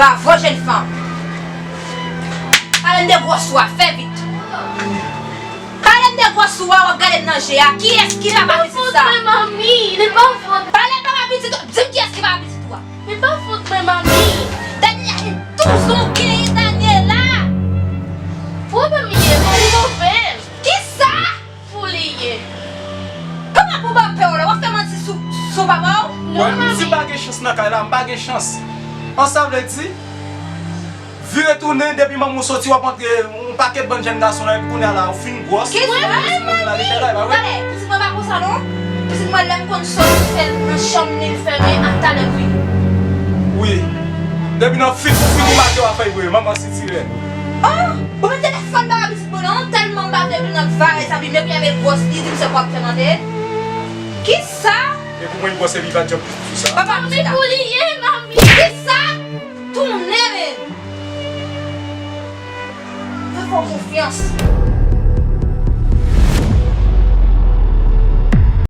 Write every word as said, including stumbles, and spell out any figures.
Bravo, jèn fanm. Pale m de gwòs ou a, fè vit. Pale m de gwòs ou a, w ap gade m nan je a. Kiyès ki papa pitit sa? Li pa fòt mwen, manmi. Li pa fòt. Pale m papa pitit ou. Di m kiyès ki papa pitit ou a. Li pa fòt mwen, manmi. Daniela, e toujou genyen Daniela. Pwoblèm li ye, manmi, m pè. Kisa? Pou li ye. Kòman pou w pa pè w la? W ap fè manti sou, sou papa w? Non, manmi. Si m pa gen chans nan kay la, m pa gen chans. An, sa vle di, vire tounen, depi manman w soti, w ap antre yon pakèt bann jèn gason la, epi kounye a la, ou fin gwòs. Kisa? Pitit mwen la deja la, e pa vre? Tande, pitit mwen pa konsa non. Pitit mwen, lè m konn sòti, fè l nan chanm li, l fèmen, a talè wi. Wi. Depi nan fit, ou fin ou make w a fèy vre, manman sitirè. Oh! Ou mete telefòn ba pitit mwen non, tèlman m pa vle vin nan vare sa, pi men kounye a met gwòs li, di m se w ap fè mande. Kisa? E pou mwen gwòs epi pa djòb sou sa. Papa, manmi, pou li ye, manmi. Kisa? Tounen men. Fè fò konfyans.